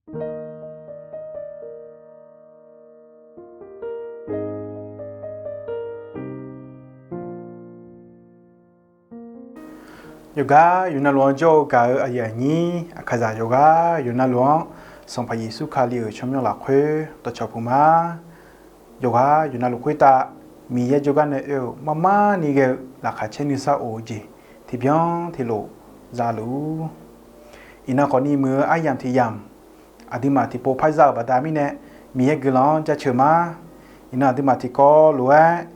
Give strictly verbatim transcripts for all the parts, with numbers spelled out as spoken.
Yawqghaq yawqnavluf-anr jawr-eu gaq-eu aqyuif aqnyir, aqkaqzaq yawqghaq yawqnavluf-anr Sanqpaq Yeqsur Kali-euq tsawrmyanr lafkhoer dawqcawq puq ma. Yawqghaq yawqnavluf khoertav Miqyaer jawrgar nae oe-euq marmar ni ghae-eu laqkhaq caer nuisar of-eu jeq tiqbyan tiqlof za luf-ur. Iqnan khawfni muiq-eu aryamq tiq yamq aqduimaf tiqpov par za-euq baqda mirnae, Miqyaer guiqlanq-anr jaceuq ma. Iqnan aqduimaf tiqkawv lof-aer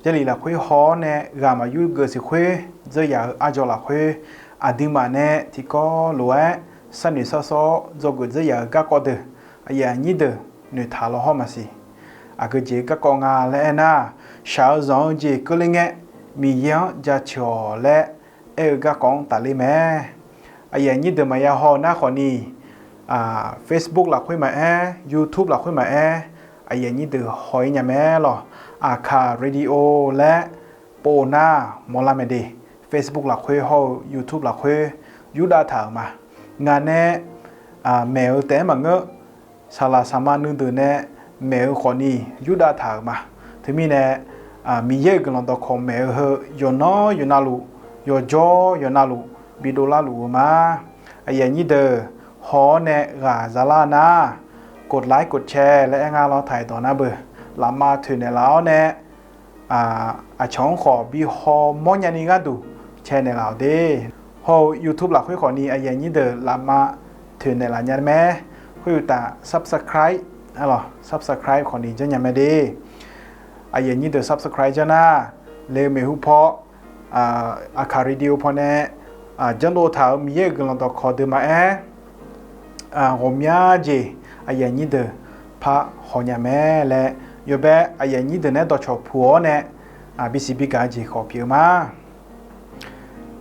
Jarlif lafkhoer haw-awr nae ghaq maqyur geuf siq khoer dzeur yaf-eu arjawr lafkhoer, aqduimaf nae tiqkawv lof-aer sharnoeq sharsawr-awr dzawgeuf dzeur yaf-eu garkawv deuq, aqyuif aqnyir deuq noeqtaq law hawr maqsiq. Aqgeu jeq-eu garkawv nga laer aernar, shaq-eu zanq-eu jeq keuvle ngae, Miqyaer-anr jaceuq-awq laer aer-eu garkawv-anr tafler mae. Aqyuif aqnyir deuq maqya haw-eu nar khawfni, Facebook lafkhoer maqaer, YouTube lafkhoer maqaer, aqyuif aqnyir deuq haw-ir nya mae lawq. Aqkaq Radio laer pov nar mawrlar mae de. Facebook lafkhoer hawr-eu YouTube lafkhoer yurdav taq-euq ma. Ngaq nae maeq-eu taef-aer maqngeur, saqlaq saqma nuideuq nae maeq-eu khawfni yurdav taq-euq ma. Teumirnae, Miqyaer-euq guiqlanq dawqkawq maeq-eu heu yawqnan yawqnavluf, yawqjawr yawqnavluf bidov larluf-eu ma. Aqyuif aqnyir deuq haw-awr nae ghaq zalar nar, กดไลค์ กดแชร์ laer aer ngar lawr taq-iq dawq nar beu, lafma toeqnaeq laf-awr nae, aqcawq-anr khawf bi hawmawr nyani gharduq cae naeqlaf-awq de. Hawr-eu YouTube lafkhoer khawfni aqyuif aqnyir deuq lafma toeqnaeq laf nya mae. Khoeruqtaf subscribe, subscribe khawfni janrnya mae de. Aqyuif aqnyir deuq subscribe janr nar, le-eu maeqhu paw, Aqkaq Radio pawnae janrdov taq-euq Miqyaer-euq guiqlanq dawqkawq deuq maqaer, ghawqmya jeq aqyuif aqnyir deuq par hawnya mae laer, yawbae aqyuif aqnyir deuq nae dawqcawq puq-awr nae bisiq bigaq-eu jeq khawf pyeuf-eu ma.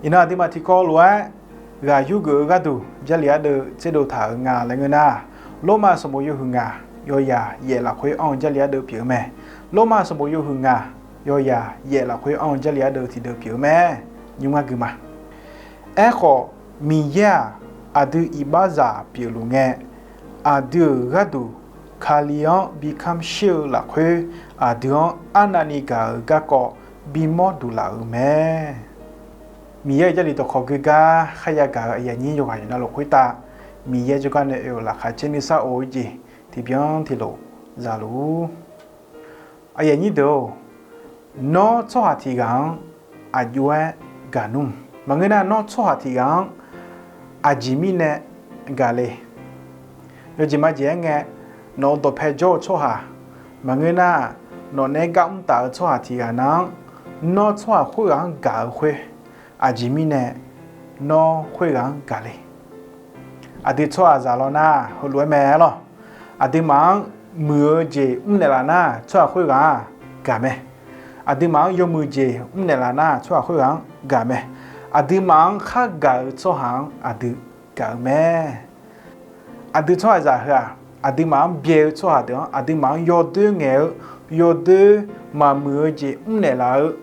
Iqnan aqduimaf tiqkawv lof-aer ghaq yurgeuf-eu gharduq Jarlif ardeuv tserdov taq-euq nga laer ngeur nar, Lormav sanqbof yawhuiq ngaq yawzaq yaef lafkhoer anr-eu Jarlif ardeuv pyeuf-eu mae. Lormav sanqbof yawhuiq ngaq yawzaq yaef lafkhoer anr-eu Jarlif ardeuv tiqdeuv pyeuf-eu mae. Nymr ngar gui ma. Aerkhawf, Miqyaer-aq, aqdui iqbaxzaq pyeufluf ngae, aqdui-euq gharduq Kali-anr bi kamr shir-eu lafkhoer, aqdui-anr arnavni gaq-eu garkawv bimawr duq laf-euq mae. Miqyaer-euq Jarlif dawqkawq gui gar kharya gaq-eu aqyuif aqnyir yawqghaq yawqnavluf khoertav, Miqyaer jawrgar nae oe-euq laqkhaq caer nuisar of-eu jeq tiqbyan tiqlof za luf-ur. Aqyuif aqnyir deuq-or, nawr tsawrhaq tiq ghaq-anr aqjox-aer gaq nmr. Maqngeur nar, nawr tsawrhaq tiq ghaq-anr aqjeq mirnae gaq le. Yawjeq majeq aer ngae, nawq-euq dawqpae jawr-eu tsawrhaq, maqngeur nar, nawq naeq-aer gar mr taf-eu tsawrhaq tiq ghaq nar-anr, nawr tsawrhaq khoerghaq-anr gaq-eu khoer, aqjeq mirnae nawr khoerghaq-anr gaq le. Aqdui tsawrhaqzaq law nar, heulof-aer mae lawq. Aqduimaf-anr muiq-eu jeq mrnaeq laf nar, tsawrhaq khoerghaq-anr gaq mae. Aqduimaf-anr yawmuiq jeq mrnaeq laf nar, tsawrhaq khoerghaq-anr gaq mae. Aqduimaf-anr khargaq-eu tsawrhaq-anr aqdui gaq-eu mae. Aqdui tsawrhaqzaq heu-aq, aqduimaf-anr byae-eu tsawrhaq deuq-anr, aqduimaf-anr yawdoer ngaeq-eu, yawdoer maqmuiq-eu jeq mrnaeq laf-eu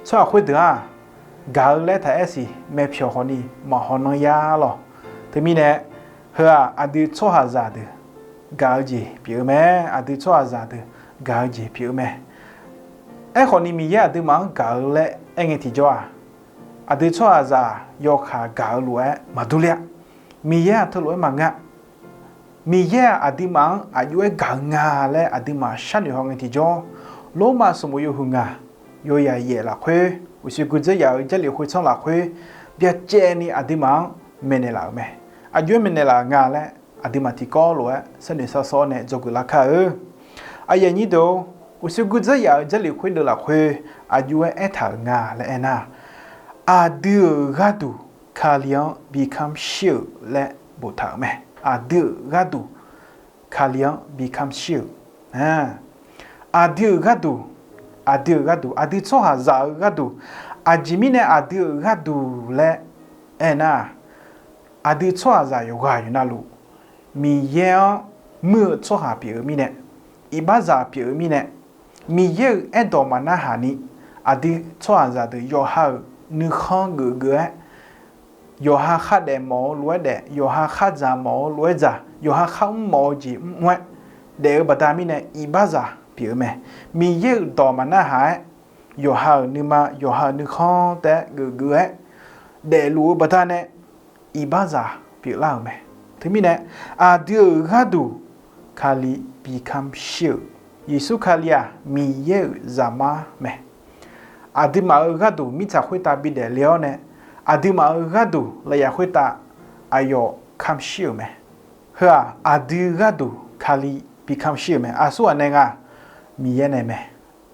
tsawrhaq khoerdeuq-aq, gaq-eu laer taq aer siq mae pyawq khawfni maqhaw nanr yar lawq. Teumirnae, heu-aq aqdui tsawrhaqzaq deuq gaq-eu jeq pyeuf-eu mae. Aqdui tsawrhaqzaq deuq gaq-eu jeq pyeuf-eu mae. Aerkhawfni Miqyaer aqduimaf-anr gaq-eu laer aer ngae tiqjawr-aq, aqdui tsawrhaqzaq yawkaq gaq-eu lof-aer maqdur ler-a. Miqyaer-aq teulof-aer maqngeur-a. Miqyaer-aq aqduimaf-anr aqjox-aer gaq-eu nga laer aqduimaf sharnoeq haw ngae tiqjawr, Lormav sanqbof yawhuiq ngaq yawzaq yaef lafkhoer, uqshoe guidzeur yaf-euq Jarlif khoertsanr lafkhoer byacaevni aqduimaf-anr maeqnaeq laf-euq mae. Aqjox-aer maeqnaeq laf-euq nga laer aqduimaf tiqkawv lof-aer sharnoeq sharsawr nae dzawgeuf lar kar-eu. Aqyuif aqnyir deuq-or, uqshoe guidzeur yaf-euq Jarlif khoerdeuq lafkhoer aqjox-aer aertaq-euq nga laer aernar, aqdui-euq gharduq Kali-anr bi kamr shir-euq laer boftaq-euq mae. Aqdui-euq gharduq Kali-anr bi kamr shir-euq. Aqdui-euq gharduq, aqdui-euq gharduq, aqdui tsawrhaqzaq-euq gharduq, aqjeq mirnae aqdui-euq gharduq laer aernar, aqdui tsawrhaqzaq yawqghaq yawqnavluf, Miqyaer-anr muir-eu tsawrhaq pyeuf-eu mirnae, iqbaxzaq pyeuf-eu mirnae, Miqyaer-euq aerdawq maqnarhaq ni, aqdui tsawrhaqzaq deuq yawqha-euq nuikhanr geufgeuf-aer, yawqha khardaef mawf-eu lof-aer daef, yawqha khardzaq mawf-eu lof-aer dzaq, yawqha kharmr mawf-eu jeq mr-aer daef-eu baqda mirnae iqbaxzaq pyeuf-eu mae. Miqyaer-euq dawq maqnarhaq-aer, yawqha-euq nuima, yawqha-euq nuikhanr taef-aer geufgeuf-aer daefluf-eu baqdanae iqbaxzaq pyeuflar-euq mae. Teumirnae, aqdui-euq gharduq Kali bi kamq shir-euq, Yeqsur Kali-aq Miqyaer-euq Zaqmar mae. Aqduimaf-euq gharduq mirtsaq khoertav bidaef le-awr nae, aqduimaf-euq gharduq lafyaq khoertav aqyawf kamq shir-euq mae. Heu-aq, aqdui gharduq Kali bi kamq shir-euq mae. Aqsurghaq nae nga, Miqyaer nae mae.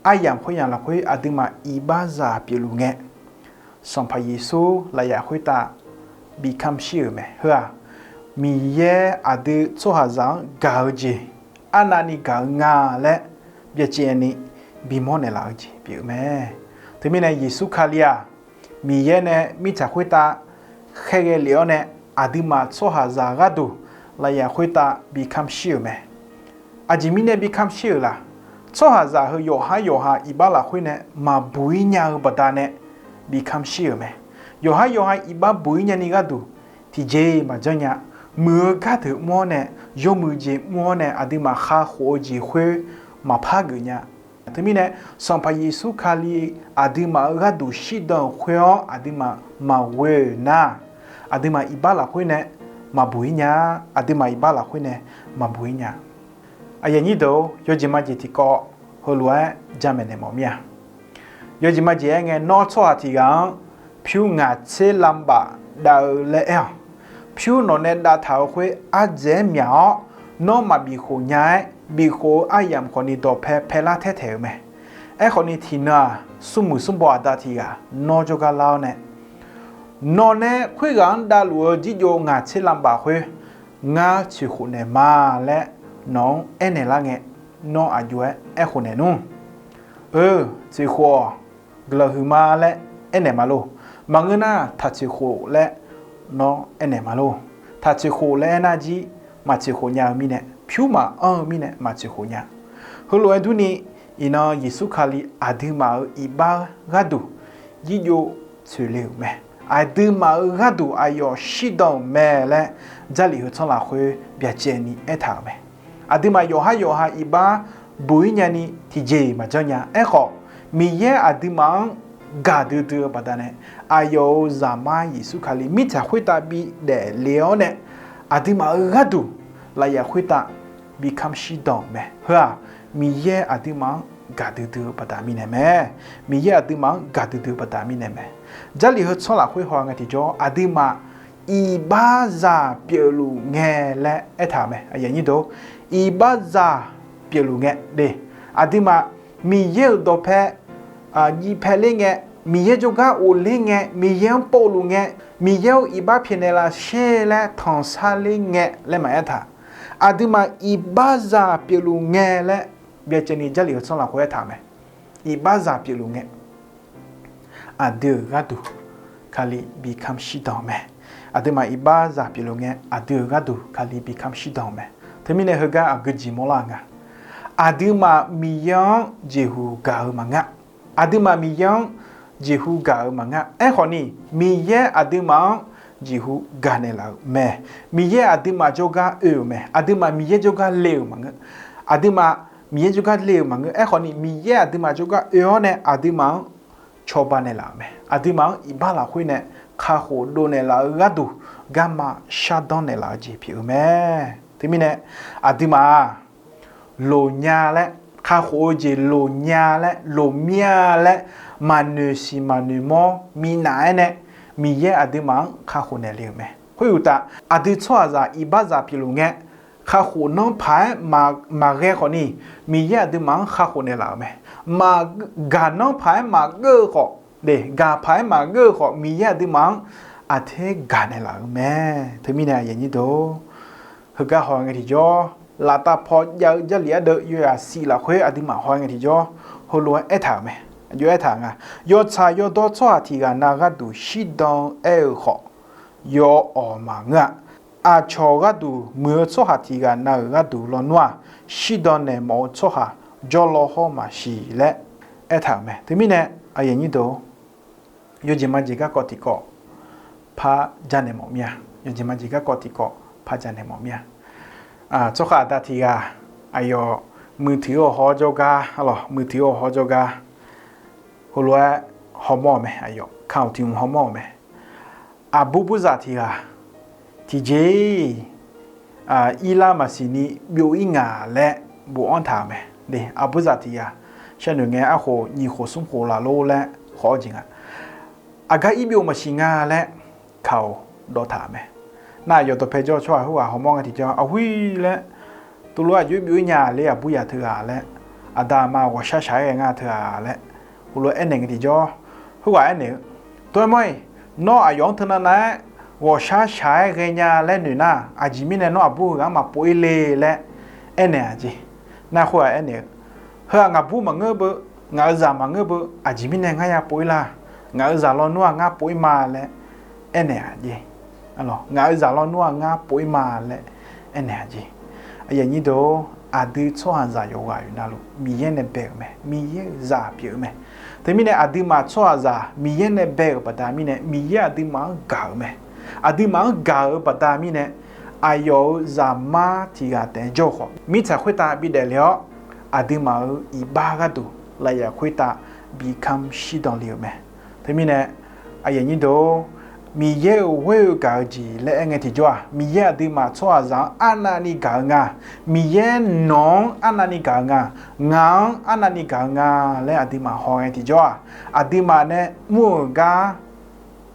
Aryamq khoeryamq lafkhoer aqduimaf iqbaxzaq pyeufluf ngae, Sanqpaq Yeqsur lafyaq khoertav bi kamq shir-euq mae. Heu-aq, Miqyaer aqdui tsawrhaqzaq-anr gaq-eu jeq arnavni gaq-eu nga laer byacaevni bimawr naeqlaf-eu jeq pyeuf-eu mae. Teumirnae Yeqsur Kali-aq, Miqyaer nae mirtsaq khoertav khaerghae lef-awr nae, aqduimaf tsawrhaqzaq gharduq lafyaq khoertav bi kamq shir-euq mae. Aqjeq mirnae bi kamq shir-euq laq? Tsawrhaqzaq heu yawqhar yawqha iqbax lafkhoer nae maqbuq-ir nya-eu baqdanae bi kamq shir-euq mae. Yawqhar yawqha iqbax buq-ir nyani gharduq tiqjeq-iq maqjanr nya. Muiq-eu gardeuq mr-awr nae, yawmuiq jeq mr-awr nae aqduimaf kakhof-eu jeq khoer maqpar geuf nya. Teumirnae, Sanqpaq Yeqsur Kali aqduimaf-euq gharduq shirdan-euq khoer-anr aqduimaf maqghoe-euq nar, aqduimaf iqbax lafkhoer nae maqbuq-ir nya. Aqduimaf iqbax lafkhoer nae maqbuq-ir nya. Aqyuif aqnyir deuq-or, yawjeq majeq tiqkawv heulof-aer jamaeq naeq mawf mir-a. Yawjeq majeq aerngae, nawr tsawrhaq tiq ghaq-anr pyur ngaq tser lavbaf dav-eu laer aer-awq. Pyur nawq nae dav taq-euq khoer ardzaeq-aer myaq-awr, nawr maqbif khof nya-aer, bif khof-eu aryamq khawfni dawqpae paelar taer taeq-euq mae. Aerkhawfni tiqnan-aq, smrmuiq smrbaw aqda tiq ghaq nawr jawrgar lar-awr nae, nawq nae khoerghaq-anr davluf-eu jirjov ngaq tser lavbaf khoer ngar tsoeqkhof naeq ma laer nawq-anr aernaeq lar ngae, nawr aqjox-aer aerkhof naeq nmr. Eu, tsoeqkhof-awq, guiqlanq huiqma laer aernaeq ma lor. Maqngeur nar, taq tsoeqkhof laer nawr aernaeq ma lor. Taq tsoeqkhof laer aernar jir, maq tsoeqkhof nya-eu mirnae, pyur maqanr-eu mirnae maq tsoeqkhof nya. Heulof-aer durni, iqnan Yeqsur Kali aqduimaf-euq iqbax gharduq jirjov tsoeqle-euq mae. Aqduimaf-euq gharduq aqyawf shirdan-euq mae laer Jarlif heu tsanr lafkhoer byacaevni aertaq-euq mae. Aqduimaf yawqhar yawqha iqbax buq-ir nyani tiqjeq-iq maqjanr nya. Aerkhawf, Miqyaer aqduimaf-anr gaqdui dui-eu baqdanae, aqyawf-euq Zaqmar Yeqsur Kali mirtsaq khoertav bidaef le-awr nae, aqduimaf-euq gharduq lafyaq khoertav bi kamq shirdan-euq mae. Heu-aq, Miqyaer aqduimaf-anr gaqdui dui-eu baqda mirnae mae. Miqyaer aqduimaf-anr gaqdui dui-eu baqda mirnae mae. Jarlif heu tsanr lafkhoer haw ngae tiqjawr, aqduimaf iqbaxzaq pyeufluf ngae laer aertaq-euq mae. Iqbaxzaq pyeufluf ngae de, aqduimaf Miqyaer-euq dawqpae jiv paeler ngae, Miqyaer jawrgar ghofler ngae, Miqyaer-anr povluf ngae, Miqyaer-euq iqbax pyaeqnaeq laf sher laer tanqsar ler ngae laer maqaer taq. Aqduimaf iqbaxzaq pyeufluf ngae laer byacaevni Jarlif heu tsanr lafkhoer aertaq-euq mae. Iqbaxzaq pyeufluf ngae, aqdui-euq gharduq Kali bi kamq shirdan-euq mae. Aqduimaf iqbaxzaq pyeufluf ngae, aqdui-euq gharduq Kali bi kamq shirdan-euq mae. Teumirnae heugar aqgeu jeq mawrlar-eu nga. Aqduimaf Miqyaer-anr jeqhuq gaq-eu maqngeur. Aqduimaf Miqyaer-anr jeqhuq gaq-eu maqngeur. Aerkhawfni, Miqyaer aqduimaf-anr jeqhuq gaqnaeq laf-eu mae. Miqyaer aqduimaf jawrgar oe-euq mae. Aqduimaf Miqyaer jawrgar le-euq maqngeur. Aqduimaf Miqyaer jawrgar le-euq maqngeur. Aerkhawfni, Miqyaer aqduimaf jawrgar oe-awr nae aqduimaf-anr cawba naeqlaf-euq mae. Aqduimaf-anr iqbax lafkhoer nae kakhof dovnaeq laf-eu gharduq garma shardanr naeqlaf-eu jeq pyeuf-eu mae. Teumirnae, aqduimaf-aq, loqnya laer, kakhof-eu jeq loqnya laer, loqmya laer, maqnoeq siq maqnoeq mawr minav-aer nae, Miqyaer aqduimaf-anr kakhof naeqle-euq mae. Khoeruqtaf, aqdui tsawrhaqzaq iqbaxzaq pyeufluf ngae, kakhof nanr paq-aer maqghae khawfni, Miqyaer aqduimaf-anr kakhof naeqlaf-euq mae. Maqgaq nanr paq-aer maqgeur-eu khawf, gaq paq-aer maqgeur-eu khawf, Miqyaer aqduimaf-anr aqter gaqnaeq laf-euq mae. Teumirnae, heugar haw ngae tiqjawr, laftav paw jav-eu Jarlif ardeuv yawyaq siq lafkhoer aqduimaf haw ngae tiqjawr, heulof-aer aertaq-euq mae. Aqjox aertaq nga, yawtsaq yawdawr tsawrhaq tiq ghaq na gharduq shirdan-eu aer-eu khawf, yawawq maqngeur-a. Aqcawq gharduq muiq-eu tsawrhaq tiq ghaq na-euq gharduq lawnmr-aq, shirdan naeq mawf-eu tsawrhaq jawrlaw hawr maqsiq laer aertaq-euq mae. Teumirnae, yawjeq majeq garkawv tiqkawv, par janaeq mawf mir-a. Yawqjeq majeq garkawv tiqkawv par janaeq mawf mir-a. Tsawrhaq aqda tiq ghaq aqyawf muiqtuiq-awr haw-awr jawrgar, arlawq, muiqtuiq-awr haw-awr jawrgar, heulof-aer hawmawr-euq mae, aqyawf kaq-awq tiq hmq hawmawr-euq mae. Aqbur burzaq tiq ghaq tiqjeq-iq irlar maqsiq ni byov-ir ngaq laer bofanr taq-euq mae. Aqburzaq tiq ghaq sharnoeq ngae arkhof nyiq khof smr khof laf lor laer khawf-awr jeq nga. Aqgar ir byov maqsiq nga laer kaq-awq dawv taq-euq mae. Nar aqyawf dawqpae jawr-eu tsawrhaq khoerghaq hawmawr ngae tiqjawr, aqhuir laer, teulof-aer aqjox ir byov-ir nya le, aqbur yaq teughaq laer, aqda aqma ghawqshar shaq-aer ghae nga teughaq laer, heulof-aer aernaeq ngae tiqjawr, khoerghaq aernaeq-eu, Dawr-aer mawr-iq, nawr aqyawf-anr teunav nav-aer ghawqshar shaq-aer ghaenya laer noeq nar, aqjeq mirnae nawr aqbur heughaq-anr maqpov-ir le laer aernaeq-aq jeq. Nar khoerghaq aernaeq-eu, Heu-aq ngaqbur maqngeur beu, ngaq-euq zaq maqngeur beu, aqjeq mirnae ngar ya pov-ir la? Ngaq-euq zaq lawnmr-aq ngar pov-ir ma laer aernaeq-aq jeq. Ngaq-euq zaq lawnmr-aq ngar pov-ir ma laer aernaeq-aq jeq. Aqyuif aqnyir deuq-or, aqdui tsawrhaqzaq yawqghaq yawqnavluf Miqyaer nae bae-euq mae. Miqyaer-euq zaq pyeuf-eu mae. Teumirnae aqduimaf tsawrhaqzaq Miqyaer nae bae-euq baqda mirnae Miqyaer aqduimaf-anr gaq-euq mae. Aqduimaf-anr gaq-euq baqda mirnae aqyawf-euq zaqmar tiq ghaq taef-aer jawr-eu khawf, mirtsaq khoertav bidaef le-awr, aqduimaf-euq iqbax gharduq lafyaf khoertav bi kamq shirdan le-euq mae. Teumirnae aqyuif aqnyir deuq-or, Miqyaer-euq ghoer-eu gaq-eu jeq laer aer ngae tiqjawr-aq, Miqyaer aqduimaf tsawrhaqzaq-anr arnavni gaq-eu nga. Miqyaer nawq-anr arnavni gaq-eu nga. Ngaq-anr arnavni gaq-eu nga laer aqduimaf haw ngae tiqjawr-aq, aqduimaf nae mr-euq gar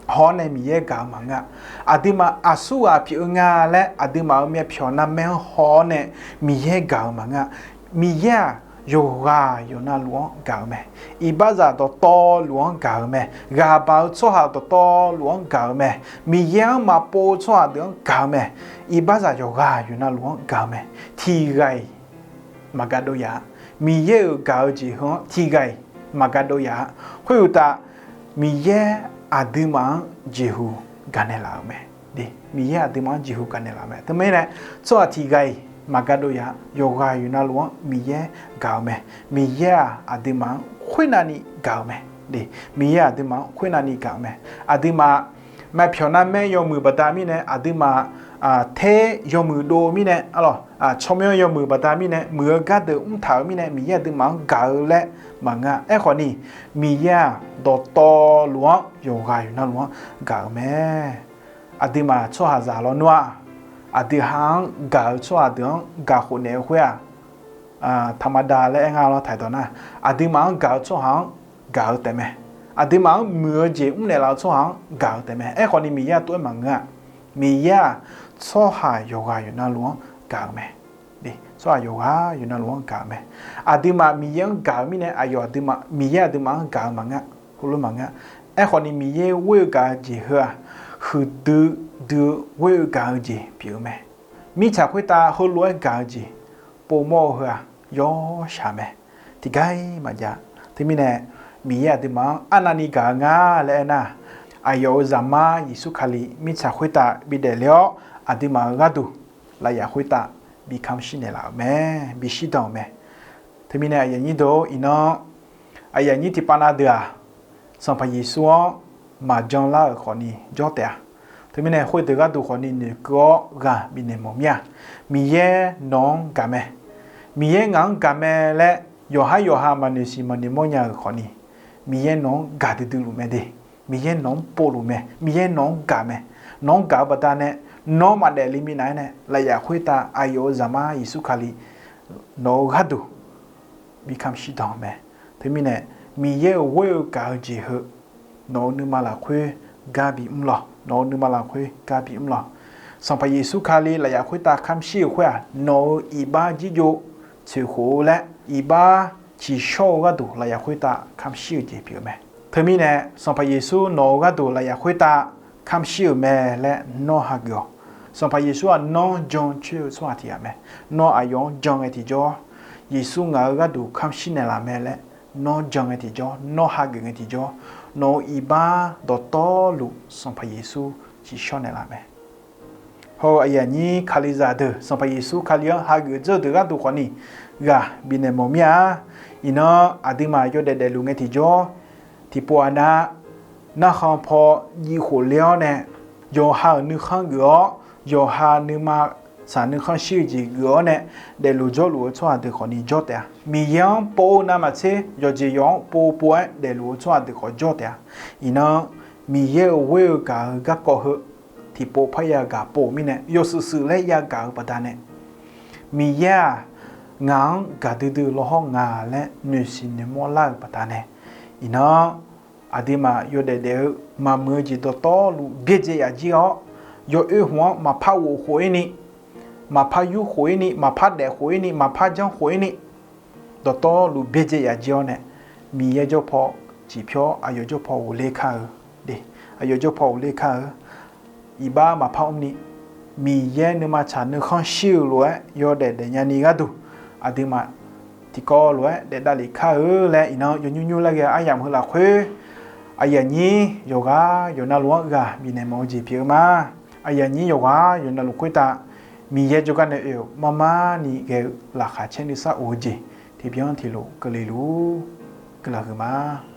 haw-awr nae Miqyaer gaq-eu maqngeur-a. Aqduimaf aqsurghaq pyeuf-eu nga laer aqduimaf-euq myavpyawq narmaer-anr haw-awr nae Miqyaer gaq-eu maqngeur-a. Miqyaer-aq yawqghaq yawqnavluf-anr gaq-eu mae. Iqbaxzaq dawqtawvluf-anr gaq-eu mae. Ghaqbaq-eu tsawrhaq dawqtawvluf-anr gaq-eu mae. Miqyaer-anr maqpov-eu tsawrhaq deuq-anr gaq-eu mae. Iqbaxzaq yawqghaq yawqnavluf-anr gaq-eu mae. Tiq ghaq-iq maqgaq dov yaf-a. Miqyaer-euq gaq-eu jeq heu-anr tiq ghaq-iq maqgaq dov yaf-a. Khoeruqtaf, Miqyaer aqduimaf-anr jeqhu gaqnaeq laf-euq mae. Miqyaer aqduimaf-anr jeqhu gaqnaeq laf-eu mae. Teumirnae tsawrhaq tiq ghaq-iq maqgaq dov yaf-a. Yawqghaq yawqnavluf-anr Miqyaer gaq-eu mae. Miqyaer-aq aqduimaf-anr khoernavni gaq-eu mae. Miqyaer aqduimaf-anr khoernavni gaq-eu mae. Aqduimaf myavpyawq narmaer yawmuiq baqda mirnae, aqduimaf ter yawmuiq dov-eu mirnae, arlawq, tsawrmyanr yawmuiq baqda mirnae, muiq-eu gardeuq mrtaq-euq mirnae Miqyaer aqduimaf-anr gaq-eu laer maqngeur-a. Aerkhawfni, Miqyaer-aq dawqtawvluf-anr yawqghaq yawqnavluf-anr gaq-eu mae. Aqduimaf tsawrhaqzaq lawnmr-aq, aqdui ha-anr gaq-eu tsawrhaq deuq-anr gaq khofnaeq-eu khoer-aq, taqmada laer aer ngar lawr taqdawq nar, aqduimaf-anr gaq-eu tsawrhaq-anr gaq-eu taef mae. Aqduimaf-anr muiq-eu jeq mrnaeq laf-eu tsawrhaq-anr gaq-eu taef mae. Aerkhawfni Miqyaer-aq tov-aer maqngeur-a. Miqyaer-aq tsawrhaq yawqghaq yawqnavluf-anr gaq-eu mae. Tsawrhaq yawqghaq yawqnavluf-anr gaq-eu mae. Aqduimaf Miqyaer-anr gaq-eu mirnae aqyawf aqduimaf, Miqyaer aqduimaf-anr gaq-eu maqngeur, heulof maqngeur. Aerkhawfni Miqyaer ghoer-eu gaq-eu jeq heu-aq, huiqdui dui-eu ghoer-eu gaq-eu jeq pyeuf-eu mae. Mirtsaq khoertav heulof-aer gaq-eu jeq povmawr-eu heu-aq yawshaq mae. Tiqgar-iq maqjav. Teumirnae Miqyaer aqduimaf-anr arnavni gaq-eu nga laer aernar, aqyawf-euq Zaqmar Yeqsur Kali mirtsaq khoertav bidaef le-awr, aqduimaf-euq gharduq lafyaf khoertav bi kamq shir naeqlaf-euq mae, bi shirdan-euq mae. Teumirnae aqyuif aqnyir deuq-or, iqnan aqyuif aqnyir tiqpav nav deuq-aq, Sanqpaq Yeqsur-anr maqjan lar-euq khawfni jawr taef-a. Teumirnae khoerdeuq gharduq khawfni noeqkeuv-awr ghaq bifnaeq mawf mir-a. Miqyaer nawq-anr gaq mae. Miqyaer ngaq-anr gaq mae laer yawqhar yawqha maqnoeq siq maqnoeq mawrnya-euq khawfni, Miqyaer nawq-anr gaq duidui luf mae de. Miqyaer nawq-anr povluf mae. Miqyaer nawq-anr gaq mae. Nawq-anr gaq-eu baqdanae, nawr maqdaef le minav-aer nae lafyaf khoertav aqyawf-euq Zaqmar Yeqsur Kali nawq-eu gharduq bi kamq shirdan-eu mae. Teumirnae Miqyaer-euq ghoer-eu gaq-eu jeq heu nawq-euq nuima lafkhoer gar bimr lawq. Nawq-euq nuima lafkhoer gar bimr lawq. Sanqpaq Yeqsur Kali lafyaf khoertav kamq shir-euq khoer-aq, nawq-euq iqbax jirjov tsoeqkhof-eu laer iqbax ciqshawr-eu gharduq lafyaf khoertav kamq shir-euq jeq pyeuf-eu mae. Teumirnae Sanqpaq Yeqsur nawq-euq gharduq lafyaf khoertav kamq shir-euq mae laer nawr hageuf-awq. Sanqpaq Yeqsur-aq nawr jan coer-eu tsawrhaq tiq ghaq mae. Nawr aqyawf-anr jan ngae tiqjawr, Yeqsur ngaq-euq gharduq kamq shir naeqlaf mae laer nawr jan ngae tiqjawr, nawr hageuf ngae tiqjawr, nawq-euq iqbax dawqtawvluf Sanqpaq Yeqsur ciqshawr naeqlaf mae. Hawr-eu aqyuif aqnyir Kalizaq deuq, Sanqpaq Yeqsur Kali-anr hageuf dzeur-eu deuq gharduq khawfni ghaq bifnaeq mawf mir-a. Iqnan aqduimaf yawdaef daefluf ngae tiqjawr, tiqpov aqnav narkhan paw jiv khof ler-awr nae yawqha-euq nuikhanr geuf-awr, yawqha nuima tsaq nuikhanr shir-eu jeq geuf-awr nae daefluf jawrluf-eu tsawrhaq deuq khawfni jawr taef-a. Miqyaer-anr pov-eu navmaqtser yawqjeq yawq-anr pov pov-aer daefluf-eu tsawrhaq deuq khawf jawr taef-a. Iqnan, Miqyaer-euq ghoer-eu gaq-eu garkawv heu tiqpov parya gaq pov-eu mirnae, yawshuif shuif laer yagaq-eu baqdanae, Miqyaer-aq, ngaq-anr gaqdui dui lawhawr nga laer noeqsiq noeqmawr lar-euq baqdanae, iqnan, aqduimaf yawdaef daef-eu maqmuiq-eu jeq dawqtawvluf byaerdzae yaf jir-awr, yawoer hmq-anr maqpar ghof khof-ir ni, maqpar yur khof-ir ni, maqpar daef khof-ir ni, maqpar janr khof-ir ni, dawqtawvluf byaerdzae yaf jir-awr nae, Miqyaer jawrpaw ciqpyawr aqyawf jawrpaw ghofler kar-eu, aqyawf jawrpaw ghofler kar-eu, iqbax maqpar mr ni, Miqyaer nuima tsaq nuikhanr shir-eu lof-aer yawdaef daefnya ni gharduq, aqduimaf tiqkawv lof-aer daefdav lef kar-eu laer iqnan yawnymr nymr laer ghae-eu aryamq heu lafkhoer, aqyuif aqnyir yawqghaq yawqnavluf-anr ghaq bifnaeq mawf-eu jeq pyeuf-eu ma. Aqyuif aqnyir yawqghaq yawqnavluf khoertav Miqyaer jawrgar nae oe-euq marmar ni ghae-eu laqkhaq caer nuisar of-eu jeq tiqbyan tiqlof keuvle luf-ur. Guiqlanq huiqma.